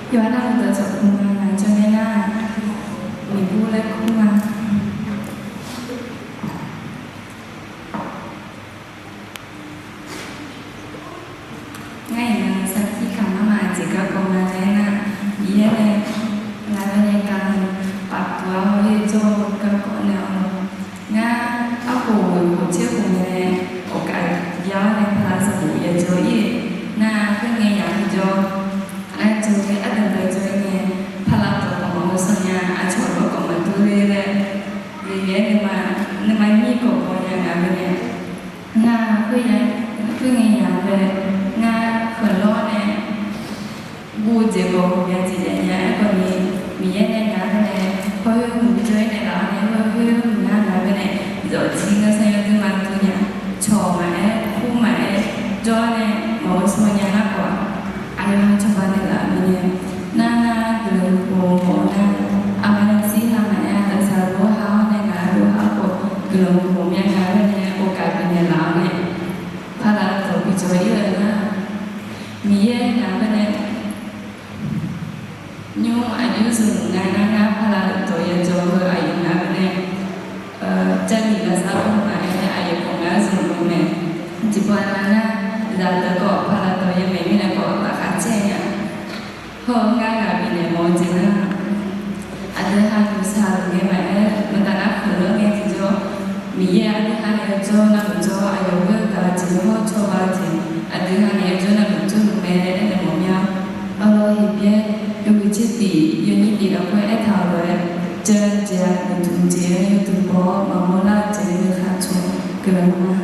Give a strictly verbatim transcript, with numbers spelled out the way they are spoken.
Yawqha navluf dawqcawq puma ngaq jawrnae nar, miqbur laer kur ma. Ngar iqnan sarkir kamq-anr ma jeq garkawv nga laer nar, Miqyaer nae ngaq baenae gaq-eu pafpuq-a hawr-eu jawr-eu garkawv nae-awr, ngar arkhof khof tser khof ngae nae, awqgaf ya-awr nae paqlaq sanqbof yajawr-ir-eu nar, khoerngae yaq-eu jawr, ngar jawr-ir ardanq bae jawr-ir ngae, paqlaq dawq khawf maqghoe sanq nya, aqcawq dawq khawf maqdur ler laer, Miqyaer nuima nyir khawf baw nya ngaq baenae, ngar khoerngae yaq-eu bae, ngar khanqlanr nae guv jeq khawf ghawqmya jeq jav nya. Aerkhawf ni, Miqyaer nae ngaq-anr baenae hawr-eu hmq bijawr-ir naeqlaf-awr nae, hawr-eu hmq nar ngaq-anr baenae zawqjir ngar sarya dui ma dur nya. Cawq maqaer, kur maqaer, jawr nae maqghoe sanq nya nar khawf, aqyawf-anr cawba naeqlaf-eu mirnae, nar ngar guiqlanq khof mawf-eu nar, aqma nae zir ha maqaer, aqda saqlof ha-awr nae ngaq lof ha khawf, guiqlanq khof myav nga baenae ghofgaq bifnaeq laf-awr nae, paqlaq dawq bijawr-ir-eu nar, Miqyaer ngaq baenae nymr aqjox zmq nga nar, ngar paqlaq dawq yajawr-eu aqyawf ngaq baenae, Jarlif Laqsarlor maqaer, aqyawf khawf ngar zmq-eu mae. Tiqpov nar nar, zaqdeuq khawf paqlaq dawq yamaeq mirnae khawf laqkhaq caer nya. Hawr-eu ngar ghaq bifnaeq mawf-eu jeq nar, aqdui ha noeqshaq-euq ngae maqaer, maqtaf nar khanqlanr ngae tiqjawr, Miqyaer aqdui ha nae jawr navluf jawr, aqyawf ghoer-eu gaq-eu jeq hawr cawba-eu jeq, aqdui ha nae jawr navluf jawrluf mae laer aernaeq mawf mir-a. Arlawr Heqbyaer yawhuiq tser tiq yawnyir tiq lafkhoer aertaq-euq lof-aer, jan jeq-aq noeqtmq jeq-anr yawduq baw-awr maqmawr lar-eu jeq-anr nuikhanr tsov guiqlanq ma.